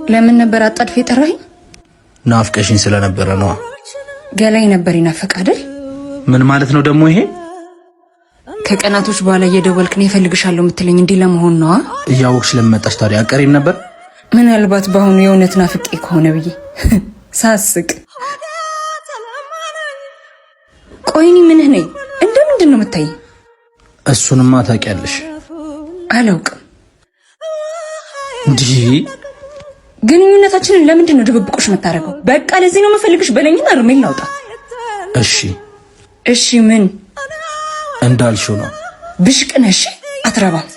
ለምን ነበር አጣድፌ የጠራኸኝ? ናፍቀሽኝ ስለነበረ ነዋ። ገላይ ነበር ይናፈቅ አይደል? ምን ማለት ነው ደግሞ ይሄ? ከቀናቶች በኋላ እየደወልክ ነው እፈልግሻለሁ የምትለኝ እንዲህ ለመሆን ነዋ። እያወቅሽ ለመጣሽ ታዲያ አቀሪም ነበር? ምናልባት በአሁኑ የእውነት ናፍቄ ከሆነ ብዬ ሳስቅ። ቆይ እኔ ምንህ ነኝ? እንደ ምንድን ነው የምታይኝ? እሱንማ ታውቂያለሽ። አላውቅም። እንዲህ ግንኙነታችንን ለምንድን ነው ድብብቆሽ የምታደርገው? በቃ ለዚህ ነው የምፈልግሽ በለኝና እርሜን ላውጣ። እሺ እሺ። ምን እንዳልሽው ነው። ብሽቅ ነህ። እሺ አትረባም።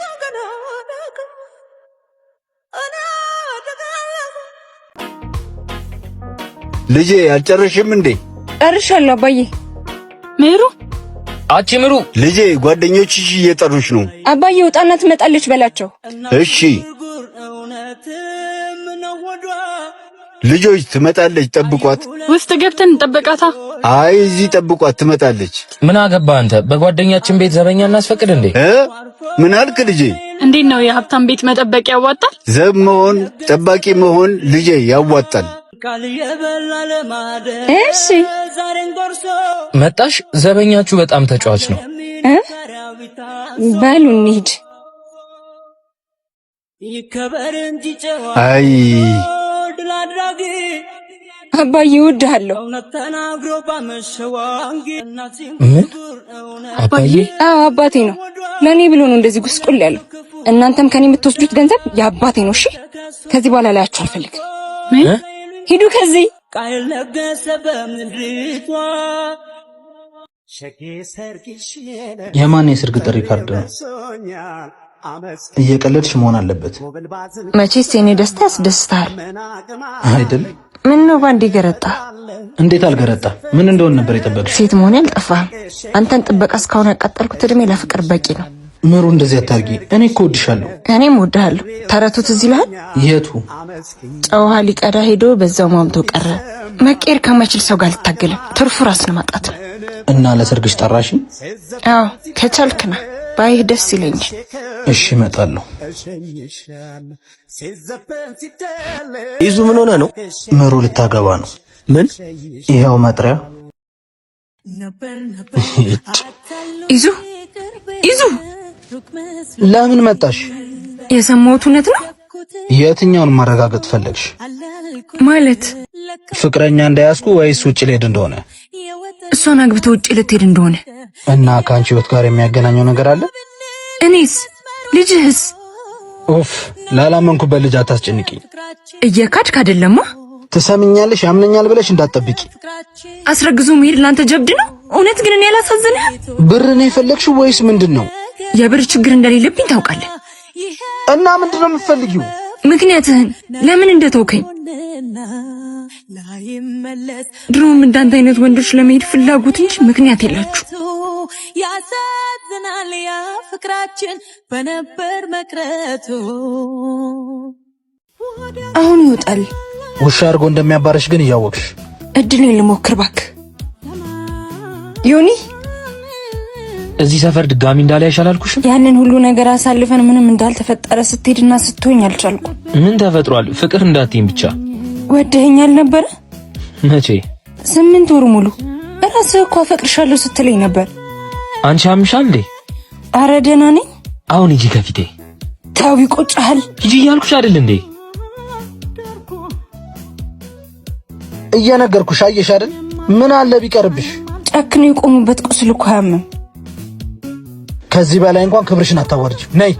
ልጄ አልጨረሽም እንዴ? ጨርሻለሁ አባዬ። ምሩ አቺ ምሩ፣ ልጄ ጓደኞችሽ እየጠሩሽ ነው። አባዬ ውጣና ትመጣለች በላቸው። እሺ ልጆች ትመጣለች፣ ጠብቋት። ውስጥ ገብተን እንጠብቃታ። አይ እዚህ ጠብቋት፣ ትመጣለች። ምን አገባ አንተ? በጓደኛችን ቤት ዘበኛ እናስፈቅድ እንዴ? ምን አልክ ልጄ? እንዴት ነው የሀብታም ቤት መጠበቅ ያዋጣል? ዘብ መሆን ጠባቂ መሆን ልጄ ያዋጣል። እሺ መጣሽ። ዘበኛችሁ በጣም ተጫዋች ነው። በሉ እንሂድ። አይ አባዬ እወድሃለሁ። ምን አባዬ? አዎ አባቴ ነው። ለእኔ ብሎ ነው እንደዚህ ጉስቁል ያለው። እናንተም ከኔ የምትወስዱት ገንዘብ የአባቴ ነው። እሺ ከዚህ በኋላ ላያችሁ አልፈልግም። ምን? ሂዱ ከዚህ። የማን የሰርግ ጥሪ ካርድ ነው? እየቀለድሽ መሆን አለበት። መቼስ የኔ ደስታ ያስደስታል አይደል? ምን ነው ባንዴ ገረጣ? እንዴት አልገረጣ? ምን እንደሆነ ነበር የጠበቅሽ? ሴት መሆኔ አልጠፋህም። አንተን ጥበቃ እስካሁን ያቃጠልኩት እድሜ ለፍቅር በቂ ነው። ምሩ እንደዚህ አታርጊ። እኔ እኮ እወድሻለሁ። እኔም እወድሃለሁ። ተረቱ ትዝ ይልሃል? የቱ? ጨው ውሃ ሊቀዳ ሄዶ በዛው ማምቶ ቀረ። መቀየር ከማይችል ሰው ጋር አልታገልም። ትርፉ ራስን ማጣት ነው። እና ለሰርግሽ ጠራሽኝ? አዎ ከቻልክና ባይህ ደስ ይለኛል። እሺ እመጣለሁ። ይዙ ምን ሆነ ነው? ምሩ ልታገባ ነው። ምን? ይኸው መጥሪያ። ይዙ ይዙ፣ ለምን መጣሽ? የሰማሁት እውነት ነው? የትኛውን ማረጋገጥ ፈለግሽ? ማለት ፍቅረኛ እንዳያስኩ ወይስ ውጭ ልሄድ እንደሆነ? እሷን አግብቶ ውጭ ልትሄድ እንደሆነ። እና ከአንቺ ህይወት ጋር የሚያገናኘው ነገር አለ? እኔስ? ልጅህስ? ኡፍ፣ ላላመንኩበት ልጅ አታስጨንቂኝ። እየካድክ አይደለማ? ትሰምኛለሽ? ያምነኛል ብለሽ እንዳትጠብቂ። አስረግዞ መሄድ ላንተ ጀብድ ነው? እውነት ግን እኔ አላሳዝንህም? ብር ነው የፈለግሽው ወይስ ምንድን ነው? የብር ችግር እንደሌለብኝ ታውቃለህ። እና ምንድን ነው የምትፈልጊው? ምክንያትህን ለምን እንደተውከኝ። ድሮም እንዳንተ አይነት ወንዶች ለመሄድ ፍላጎት እንጂ ምክንያት የላችሁ። ያሳዝናል ያ ፍቅራችን በነበር መቅረቱ። አሁን ይወጣል። ውሻ አድርጎ እንደሚያባረሽ ግን እያወቅሽ እድሌን ልሞክር እባክህ ዮኒ። እዚህ ሰፈር ድጋሚ እንዳላይሽ አላልኩሽም? ያንን ሁሉ ነገር አሳልፈን ምንም እንዳልተፈጠረ ስትሄድና ስትሆኝ አልቻልኩም። ምን ተፈጥሯል? ፍቅር እንዳትይኝ ብቻ። ወደኸኛል ነበረ? መቼ? 8 ወር ሙሉ እራስህ እኮ አፈቅርሻለሁ ስትለኝ ነበር። አንቺ አምሻል እንዴ? አረ ደህና ነኝ። አሁን ሂጂ ከፊቴ። ተው ይቆጭሃል። ሂጂ እያልኩሽ አይደል እንዴ? እየነገርኩሽ አየሽ አይደል? ምን አለ ቢቀርብሽ። ጨክነው የቆሙበት ቁስል እኮ አያምም። ከዚህ በላይ እንኳን ክብርሽን አታዋርጂ። ነይ።